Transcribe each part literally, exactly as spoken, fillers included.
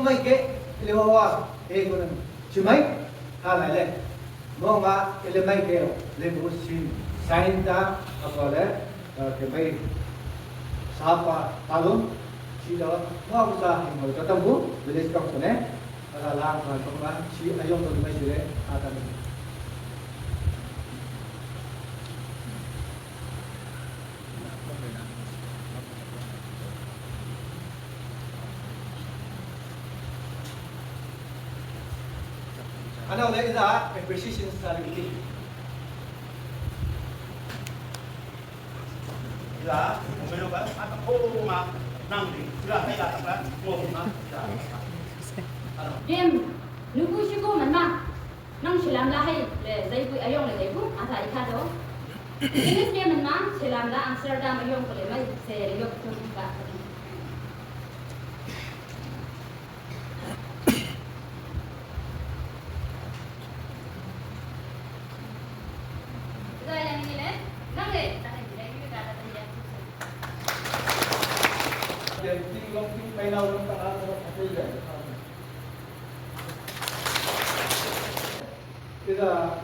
Mai ke, ile wa wa, e ko na, chimai, ha la le. Mo ma, ile mai ke, le mo si, sign ta, apa le, ke mai, sapa, talung, si da, mo aku sa, mo ka tambu, village council ne, ala la, ma, ma, si ayong ko mai si le, ata ni. Ano le ila appreciation certificate. Ila, mo ba, ata ko ma, nang di, ila, ila, ata, mo ma, ila. Ano. Dem, nuku shuko man ma. Nang shilam la hai le zai pui ayong le zai pu, ata ikha do. English ke man ma, shilam la Amsterdam ayong ko le mai, se le yok tum ka. Zai yang ni le, nang le, ta hai le, ni ka ta ya. Jadi, long pi pai lau long ka, ka, ka, ka, ka, ka. Ila,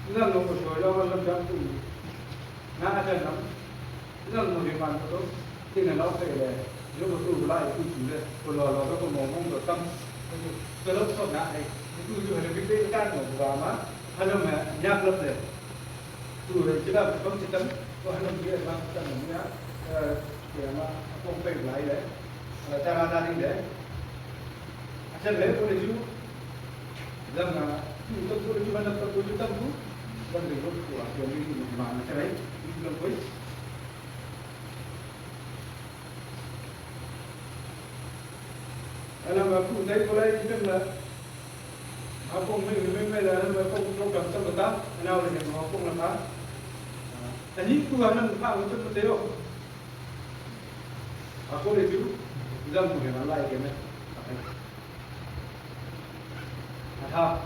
ila no ko so yo lam jam tu. Na aja nam. Ila no ke pan ko to. Ti na lo ke le. Yo ko tu la ku tu le. Ko lo lo ko mo mo ko tam. Ko lo so na ai. Tu ju ha le bi pe ka no ba ma. Ha le ma nya klap le. Tu le ti la ko ti tam. Ko ha le bi ma tam nya. Eh, ya ma ko pe lai le. Ala ta ra na ri le. Acha le ko le ju. Lam na, tu to ko ju na to ko ju tam tu. Lam de ko ko a ko ni ni ma na chai. Ni lam ko. Ala ma ku dai ko lai ni tam la. Ha ko me me me la ma ko ko kam tam ta. Ana le ma ko na ka. Ani ku ana pa ko tam te yo. Ako le ju. Lam ko na lai ke me. Aha.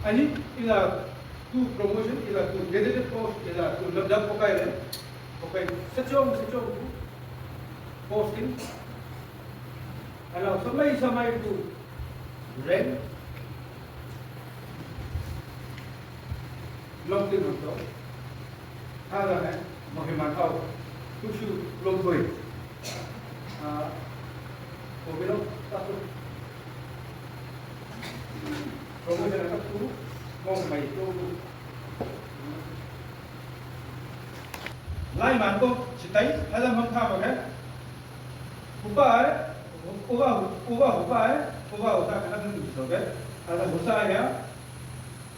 Ani ila tu promotion, ila tu gazetted post, ila tu labda pokai le. Pokai sechong, sechong tu posting. Ala samai, samai tu rank. Long tin to. Hala ne, mohiman au. Tushu long koi. Ah, ko bilo, ta tu. Promotion ka tu, mong mai tu. Lai man ko, chitai, hala mang kha ma ke. Upa, upa, upa, upa, upa, upa, kana tu so ke. Hala usa ya.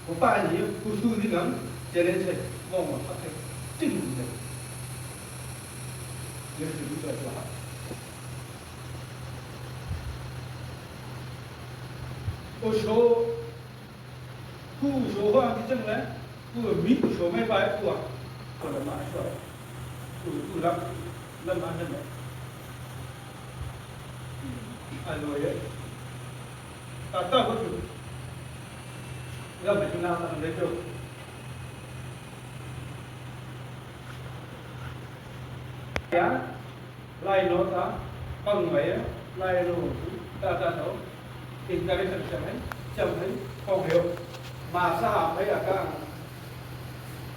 Ko pa ni, ko su ni nang, challenge hai, mo mo, pa hai, ting ni. Ye su ni ba wa. Ko sho, ko sho ha ni chang le, ko mi ko sho mai ba ko wa. Ko la ma sho. Ko, ko la, la ma na le. A lo ye. Ta ta ko tu. La ma tu na ta le tu. Ya, lai no ta, pang mai ya, lai no tu, ta ta no. Interaction cham hai, cham hai, kong heo. Ma sa ha mai ya ka.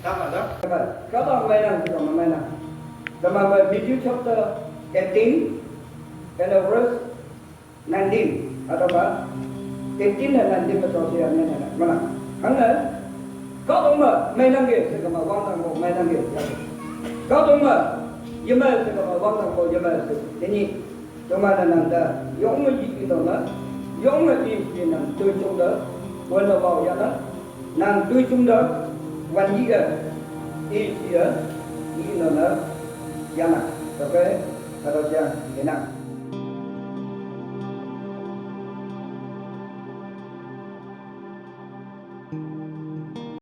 Ta ha da. Ka ba mai nang, ka ba mai nang. Ka ba mai Matthew chapter eighteen, and the verse nineteen, atau ba eighteen dan nineteen betul sih, ya, ya, ya, mana? Hanya, kau dong ma, main lagi, saya kama wang tang kau, main lagi. Kau dong ma, yema, saya kama wang tang kau, yema, ini, cuma ada nang da, yong ma yi itu na, yong ma yi yi nang, tu cung da, wan da wau ya na, nang tu cung da, wan yi ga, yi yi ga, yi na na, ya na, okay, kalau jangan, enak.